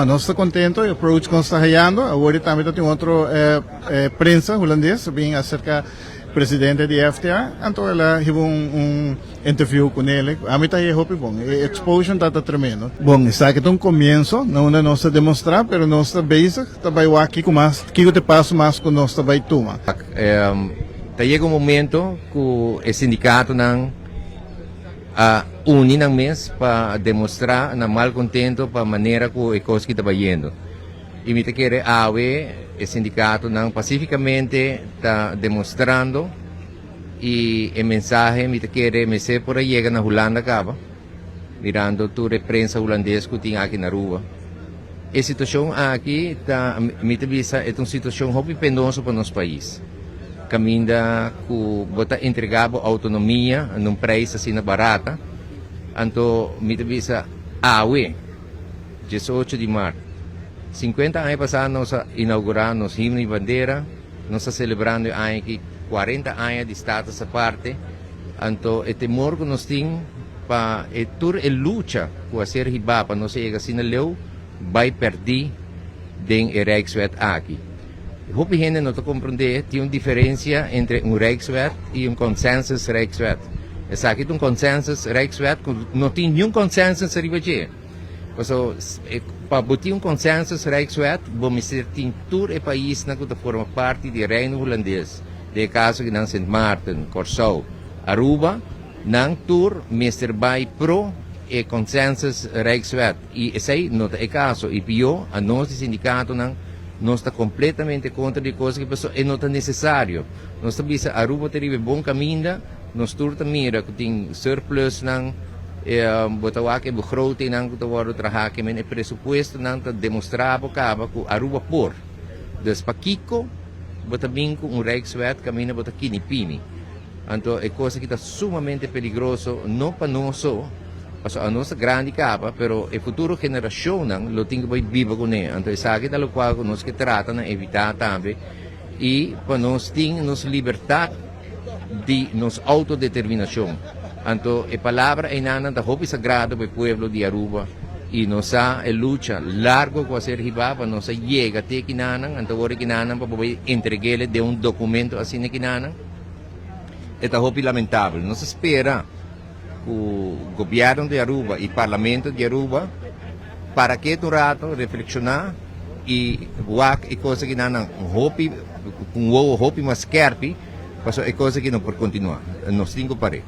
Nos ta contento, e approach cu nos ta hayando. Awor tambe tin otro prensa Hulandes, bin acerca presidente di FTA, anto el a hiba un interview cu ne. Ami ta hopi bon, e exposure ta tremendo. Bon, esaki ta un comienso, no unda nos ta demostra, pero nos ta bezig, ta bay aki cu mas, kico ta paso mas cu nos ta bay tuma. Ta yega un momento cu e sindicatonan a uni nan mes pa demostra nan malcontento pa manera cu e cos ta bayendo. Y mi ta kere awe e sindicatonan pacificamente ta demostrando y e mensahe mi ta kere mester por a yega na Hulanda caba, mirando tur e prensa Hulandes cu tin aki na Aruba. E situacion aki ta, mi ta bisa, e un situacion hopi penoso pa nos pais. Caminda cu bo ta entrega bo autonomia na un prijs asina barata. Anto mi ta bisa awe, 18 di maart. 50 aña pasa nos a inaugura nos himno y bandera, nos ta celebrando aki 40 aña di status aparte. Anto e temor cu nos tin pa e tur e lucha cu a ser hiba pa nos yega asina leu bay perdi den e Rijkswet aki. Hopi hende no ta comprende, tin un diferencia entre un Rijkswet y un consensus Rijkswet. Esaki ta un consensus Rijkswet, no tin ningun consensus ariba dje. So, pa bo tin un consensus Rijkswet, bo mester tin tur e paisnan cu ta forma parti di Reino Hulandes. Den caso cu nan Sint Maarten, Corsou, Aruba, nan tur mester bay pro e consensus Rijkswet. Y esey no ta e caso. Y pio, anos di sindicatonan, nos ta completamente contra di cos cu e no ta necesario. Nos ta bisa Aruba ta riba bon caminda, nos tur ta mira cu tin surplus nan, bo ta wak e begroting nan cu ta wordo traha cu men e presupuesto nan ta demostra bo caba cu Aruba por. Dus pakico bo ta bin cu un Rijkswet caminda bo ta kini pini? Anto e cos aki ta sumamente peligroso, no pa nos so, paso anos ta grandi caba, pero e futuro generacionnan lo tin cu bay biba cu ne. Anto esaki ta locual cu nos ke trata na evita tambe y pa nos tin nos libertad di nos autodeterminacion. Anto e palabra einan ta hopi sagrado pa e pueblo di Aruba y nos a e lucha largo cu a ser hiba pa nos a yega te kinanan, anto awor kinanan pa bay entreg'e den un documento asina kinanan. E ta hopi lamentabel. Nos ta spera cu gobierno di Aruba y parlamento di Aruba para keto un rato, reflexiona y wak e cos kinanan hopi cu wowo hopi mas skerpi, paso e cos aki no por continua. Nos tin cu pare.